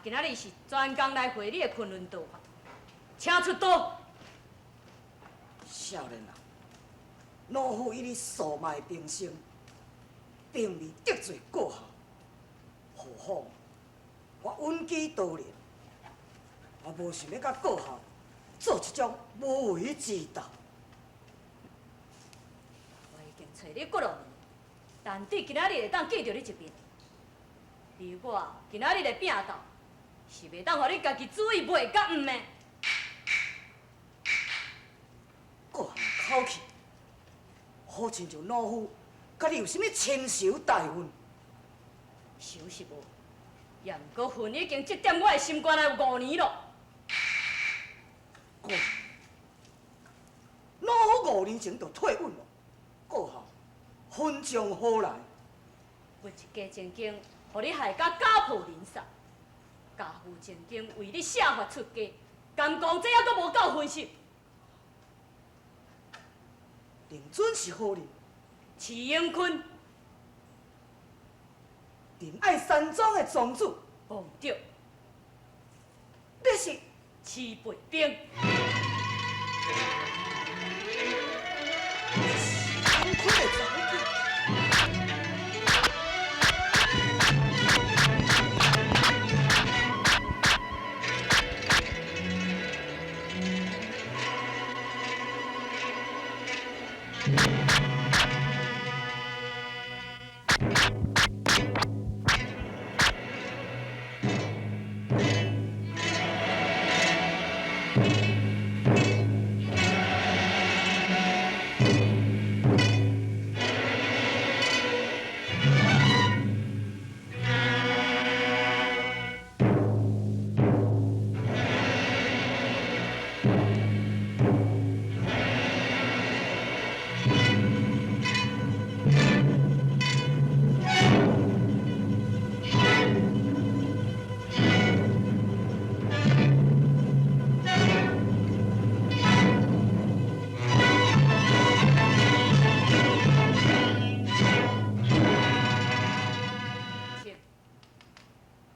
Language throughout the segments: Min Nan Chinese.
今仔日是專工來會你的昆崙道法，請出刀。少年人，老夫以你素昧平生，並未得罪閣下，何況我隱居多年，我無想欲佮閣下做這種無為之道。我已經揣你幾落年，但對今仔日會當見著你一面，你我今仔日的拚鬥，是袂當予你家己主意袂佮毋的。閣下口氣，好親像老夫佮你有啥物深仇大恨？仇是無，也毋過恨已經積踮我的心肝內有五年咯。五年，老夫5年前就退隱咯。閣下，恨從何來？阮一家曾經予你害甲家破人散，家父曾經為你捨髮出家，敢講這猶閣無夠分析？令尊是何人？徐永坤。仁愛山莊的莊主。無對。你是？徐培兵。徐永坤的查某囝。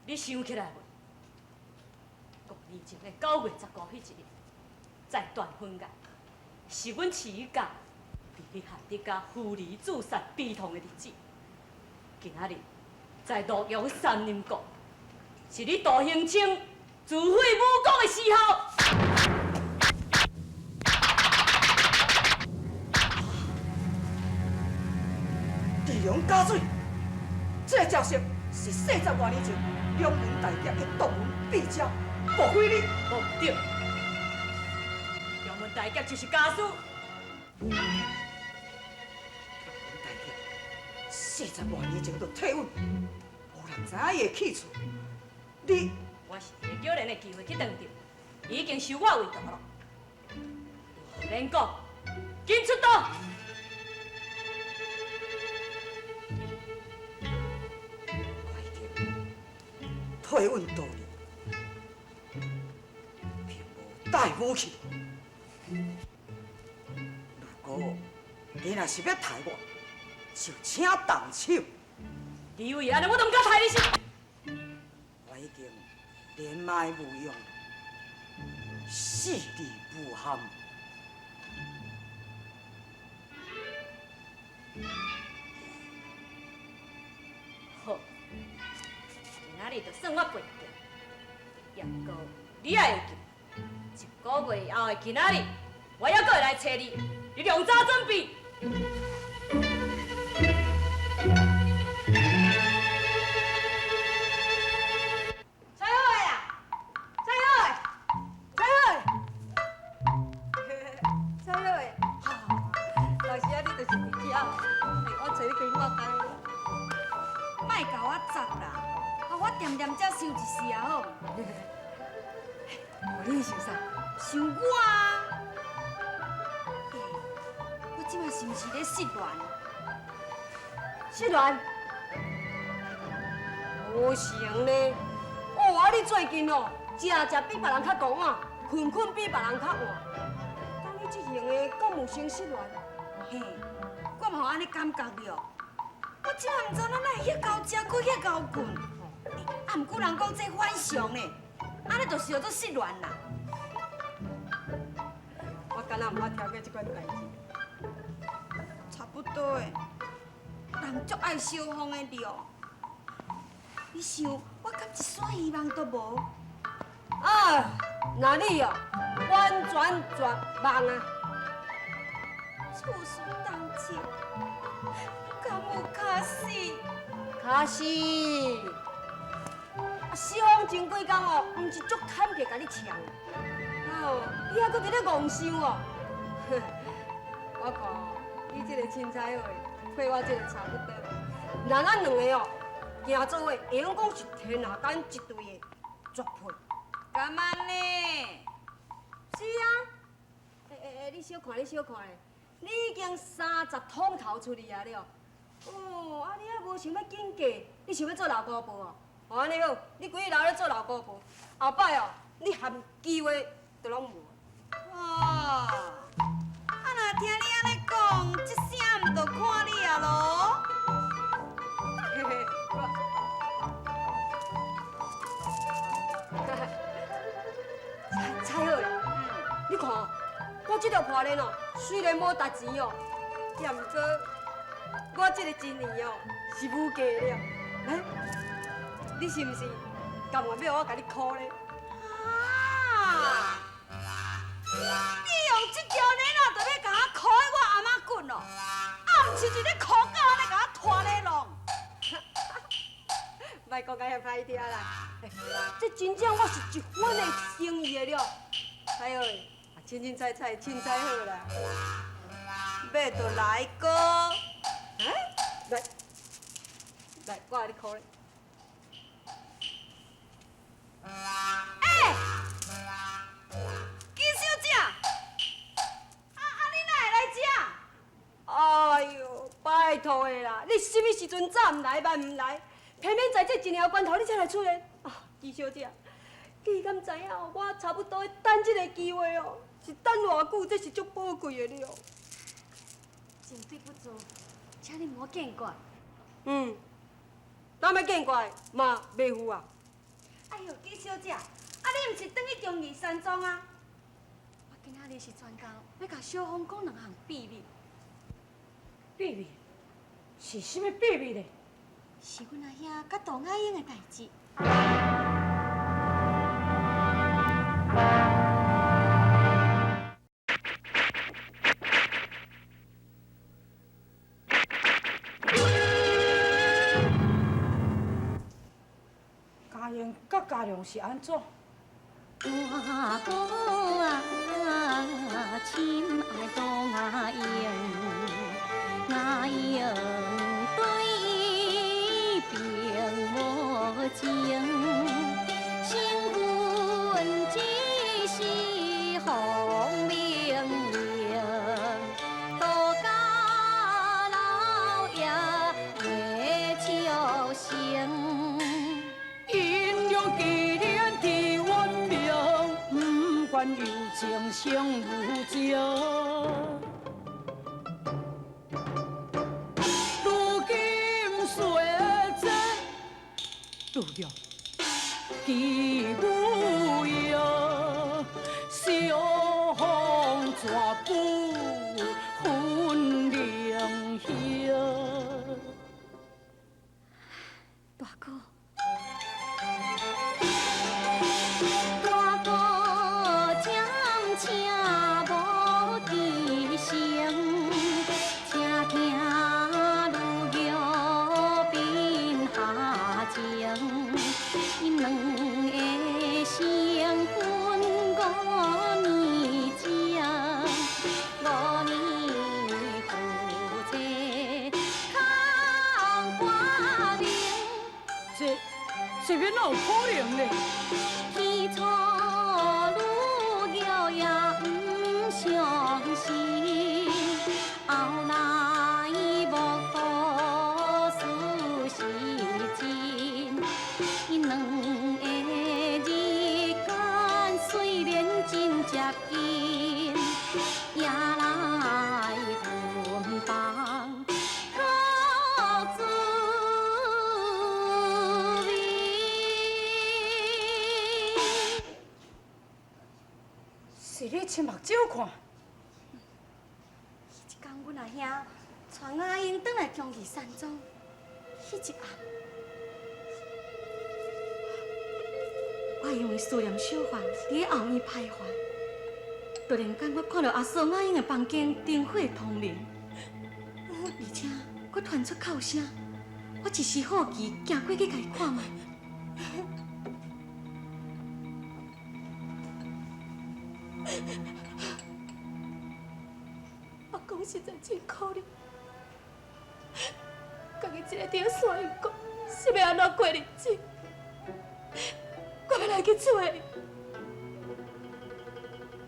你想起來無？5年前的9月15彼一日，在斷婚崖，是阮徐家被你害得甲夫離子散悲痛的日子。今仔日在洛陽山林國，是你杜興清自廢武功的時候。地龍加水，這個招式是40外年前龍門大俠的獨門秘招，莫非你？無對，龍門大俠就是家師。龍門大俠40外年前就退隱，無人知影伊的去處。你，我是一個偶然的機會去當著，伊已經收我為徒咯。免講，緊出刀！我已經退隱多年，並無帶武器。如果你若是欲刣我，就請動手。你以為按呢我都毋敢刣你是？我已經年邁無用，死而無憾。好，今仔日就算我背著，也毋過你愛會記，一個月後的今仔日，我猶閣會來揣你，你良早準備。菜好的啦，菜好的，菜好的，菜好的，老师啊，你就是伫遮，我揣你几满工。莫共我砸啦！啊，我恬恬才想一时啊好。你想啥？想我啊！欸，我这马是毋是咧失恋？失恋？无成咧。哦，啊！你最近哦，食食比別人較戇啊，睏睏比別人較晚。敢你這型的，敢有先失戀？嘿，我嘛有按呢感覺著。我這馬毋知影哪會遐𠢕食，閣遐𠢕睏。欸，啊，毋過人講這反常呢，按呢就是叫做失戀啦。我敢若毋捌聽過這款代誌。差不多的，人足愛小鳳的了。你想，我敢一絲希望都無？啊，那你哦，完全絕望啊！處事動情，敢有較死？較死。啊，小鳳前幾工哦，毋是足坦白共你嗆，哦，你還閣佇咧戇想哦？我看你這個凊彩好的，配我這個差不多。若咱兩个哦，行做伙，會用講是天下間一對的絕配。敢按呢？是啊。欸欸欸，你小看，你小看咧，你已經三十通頭出去啊了。哦，啊你還無想欲緊嫁，你想欲做老姑婆哦？哦，按呢好，你規日留咧做老姑婆，後擺哦，你含機會都攏無。哦，啊若聽你按呢講，這聲毋就看你啊囉。嘿嘿，菜好咧，你看，我這條破鏈哦，雖然無值錢哦，也毋過我這個真緣哦是無價的了。來，你是毋是甘願欲我共你箍咧？啊！你用這條鏈啊，就欲共我箍彼我頷仔骨哦？啊，毋是一咧箍到按呢共我拖咧弄？莫講甲遐歹聽啦，這真正我是一分的誠意的了。菜好，凊凊彩彩，凊彩好啦。欲就來哥，來，來，我共你箍咧。欸，金小姐，啊啊，你哪會來這？哎喲，拜託的啦，你啥物時陣早毋來，晚毋來，偏偏在這重要關頭你才來出現。啊，金小姐，你敢知影？我差不多等這個機會哦，是等偌久？這是足寶貴的了。真對不住，請你莫見怪。嗯，哪欲見怪嘛，袂赴啊。哎喲，金小姐，啊你毋是轉去忠義山莊啊？我今仔日是專工欲共小鳳講兩項秘密。秘密？是啥物秘密咧？是阮阿兄佮杜亞英的代誌。嘉英佮嘉良是按怎？大哥啊，親愛杜亞英，亞英對伊並無情，新婚只是奉命令，杜家老爺的笑聲。陰陽既然天分明，不管有情勝無情。如今歲節女兒既無用，小鳳絕不分明兄。大哥，大哥暫且無吱聲，請聽女兒貧下情。𪜶兩个成婚五年整，五年夫妻空掛名。這欲哪有可能呢？起初女兒也毋相信，後來目睹事是真。𪜶兩个日間雖然真接近，也來分房苦滋味。去亲目睭看。彼一工，阮阿兄带阿英转来忠义山庄，彼一暗，我因为思念小凡伫咧后院徘徊，突然间我看到阿嫂阿英的房间灯火通明，而且阁传出哭声，我一时好奇，行过去共伊看觅。阿公实在真可怜，家己一个伫咧山阴谷，是欲按怎过日子？我欲来去揣伊。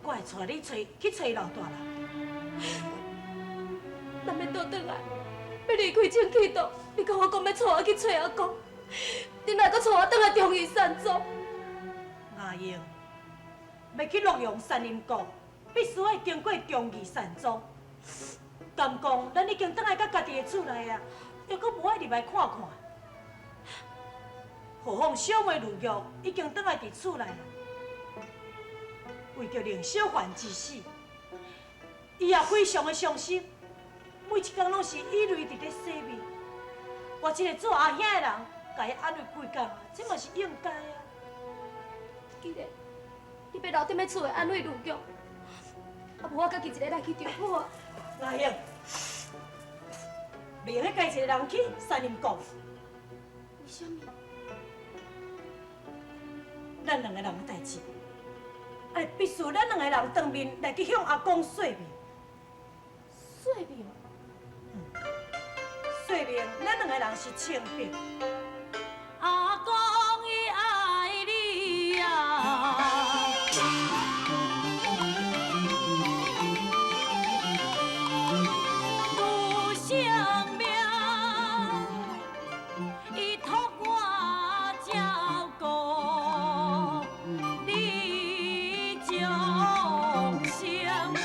我会带你揣去揣老大人。咱欲倒转来，欲离开清气道，你共我讲欲带我去揣阿公，你哪阁带我转来忠义山庄？阿英，欲去洛阳山阴谷，必须爱经过忠义山庄。敢讲，咱已经转来到家己的厝内啊，犹阁无爱入来看看。何况小妹如玉已经转来伫厝内啦，为著林小凡之死，伊也非常的伤心，每一工拢是以泪伫咧洗面。我这个做阿兄的人，共伊安慰几工，这嘛是应该啊。既然你欲留踮咧厝内安慰如玉，啊无我家己一个来去就好啊。阿英，袂用家己一个人去山林谷。为啥物？咱两个人的代志，爱必须咱两个人当面来去向阿公说明。说明？说明咱两个人是清白。阿公伊爱你啊。有性命，伊托我照顾你终生啊。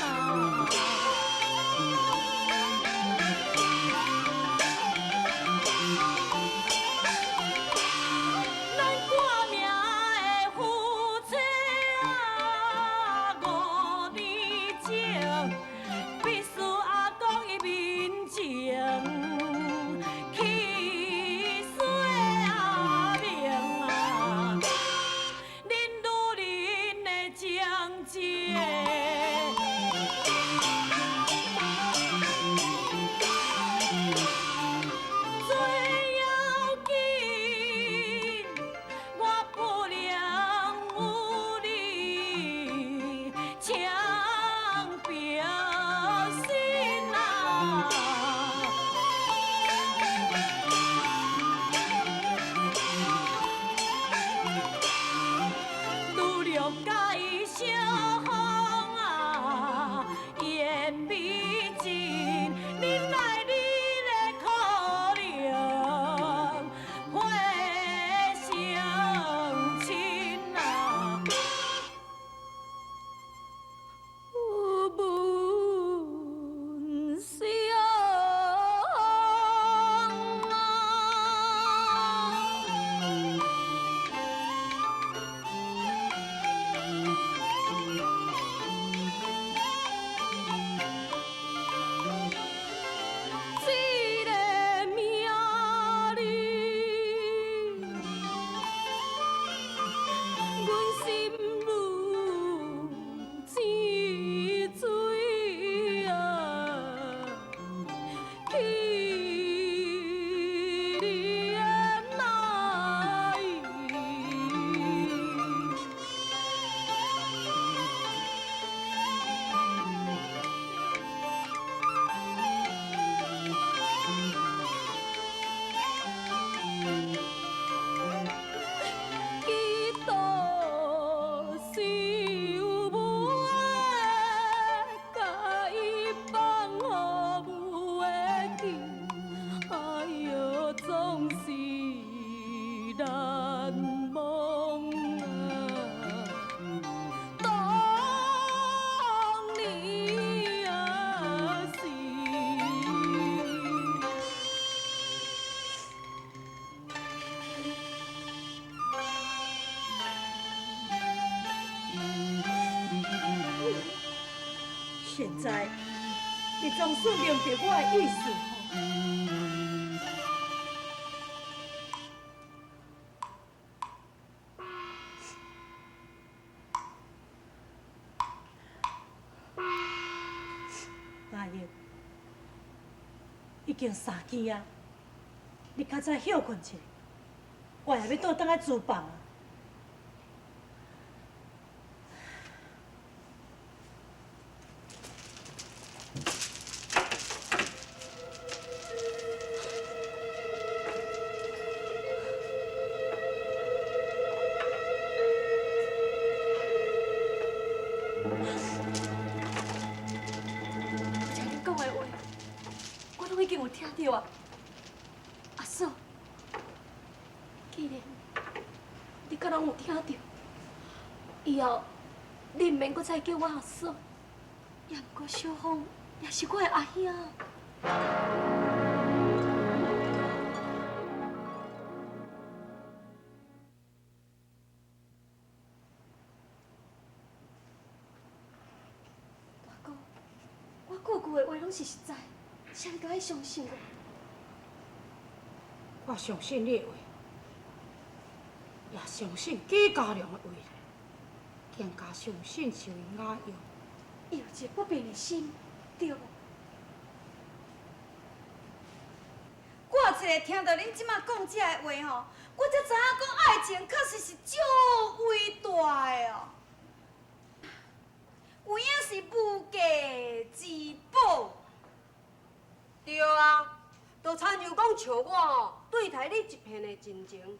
在，你總算明白我的意思吼。阿英，已經三更啊，你較早歇睏一下，我也欲倒轉來廚房啊。聽到啊，阿嫂，既然你敢攏有聽到，以後你毋免閣再叫我阿嫂，也毋過小鳳也是我的阿兄。大哥，我句句的話攏是實在。請你閣愛相信我。我相信你的話，也相信紀家良的話，更加相信是雅玉。伊有一個不變的心，對無？我一个聽著恁這馬講這个話吼，我才知影講愛情確實是足偉大的哦。有影是無價之寶。對啊，就親像講像我吼，對待你一片的真情，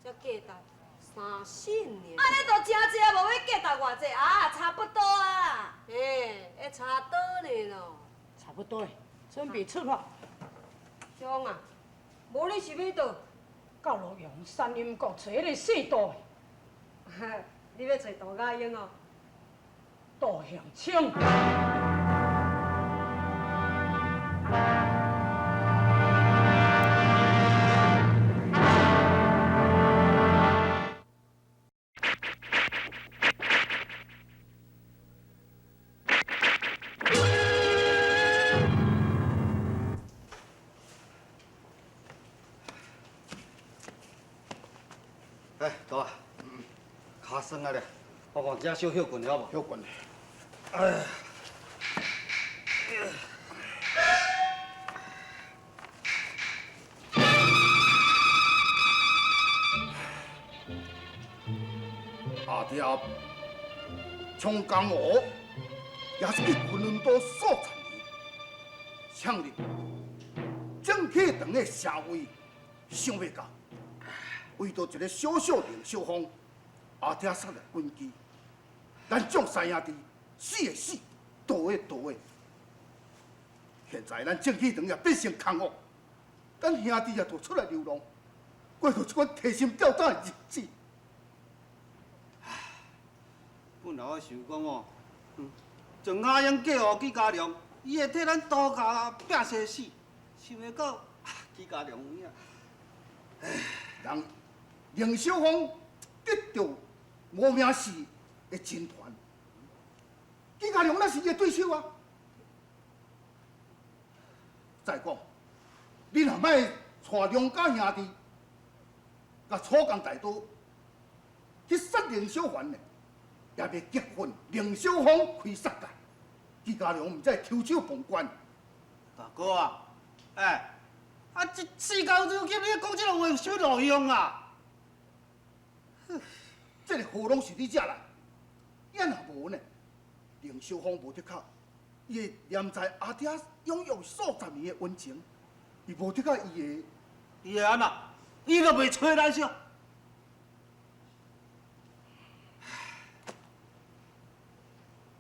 才價值三信爾。按呢就誠濟啊，無欲價值偌濟啊，差不多啊。嘿，會差倒呢咯。差不多，準備出發。小王啊，無你是欲佗？到洛陽山陰國揣彼个姓杜的。你欲揣杜家英哦？杜向清。哎，大，跤酸啊咧，我看這小歇睏好無？歇睏。哎。阿爹冲江湖，也是去昆仑岛数十年，创立正气堂的社会，想袂到。为著一个小小林小凤，阿爹杀了军机，咱众三兄弟死的死，逃的逃的。现在咱正气堂也变成空屋，咱兄弟也都出来流浪，过著这款提心吊胆的日子。本来我想讲哦，从阿英嫁予纪家良，伊会替咱杜家拼生死，想袂到纪家良有影。人林小凤得著无名氏的真传，纪家良那是伊的对手啊。再讲，你若莫带梁家兄弟，共楚江大刀去杀林小凡呢，也袂激愤林小凤开杀戒，纪家良毋才会抽手旁观。大哥啊，欸，啊这事到如今，你讲这个话有啥物路用啊？这个祸攏是你惹来，也若無呢，林小凤無得靠，伊會念在阿爹擁有數十年的溫情，伊無得靠伊會，伊會按怎？伊就袂揣咱少。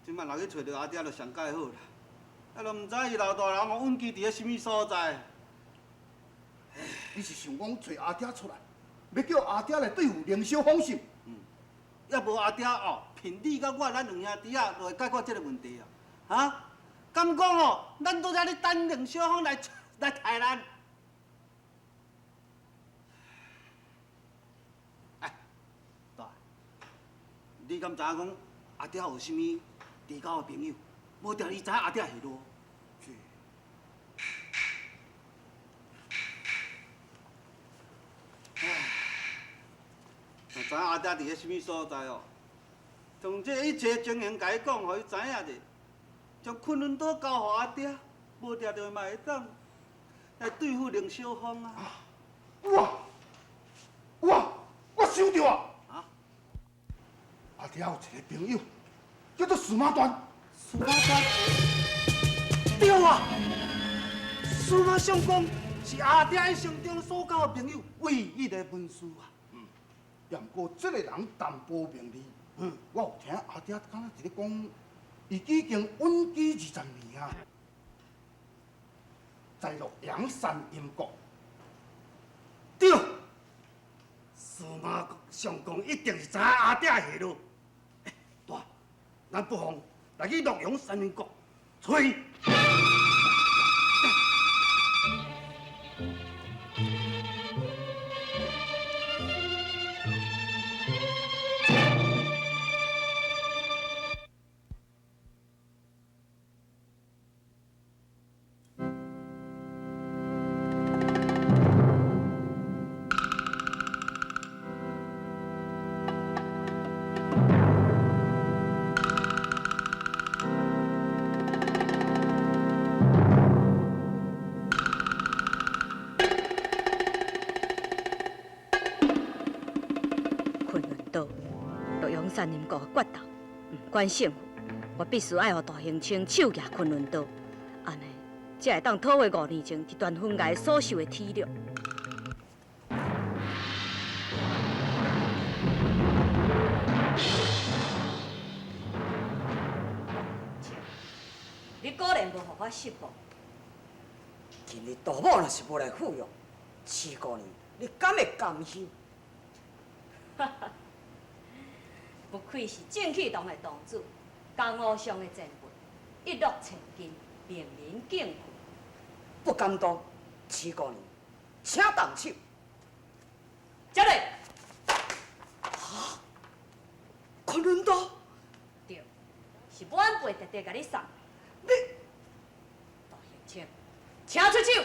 這擺若去揣著阿爹，就上蓋好啦。啊，都毋知伊老大人哦，隱居佇咧啥物所在。你是想講揣阿爹出來，欲叫阿爹來對付林小鳳是？抑無阿爹哦，憑你佮我，咱兩兄弟仔就會解決這個問題啊！哈？敢講哦，咱拄才咧等林小鳳來刣咱。哎，大，你敢知影講阿爹有啥物至交的朋友？無？无定伊知影阿爹下落。唉，若知影阿爹伫咧啥物所在哦，将这一切情形共伊讲，予伊知影者，将昆仑岛交予阿爹，无定就嘛会当来对付凌小风啊！有啊，有啊，我想著啊！啊？阿爹有一个朋友叫做司马端。司马端？对啊！司马相公是阿爹一生中所交的朋友唯一的恩师啊！嗯，也毋过这个人淡薄名利。嗯，我有听阿爹敢若伫咧讲，伊已经隐居20年啊，在洛阳山阴国。对，司马相公一定是知影阿爹下落。大，咱不妨来去洛阳山阴国揣伊。昆仑岛、洛阳山林国的决斗，不管胜负，我必须爱予大兴清手举昆仑刀，按呢，才会当讨回5年前伫断魂崖所受的体辱。你果然无予我失望。今日杜某若是无来赴约，徐姑娘，你敢会甘休？不愧是正气堂的堂主，江湖上的前辈，一诺千金，令人敬佩。不敢当，徐姑娘，请动手。接来。啊！昆仑刀。对，是晚辈特地共你送。你，大兴清，请出手。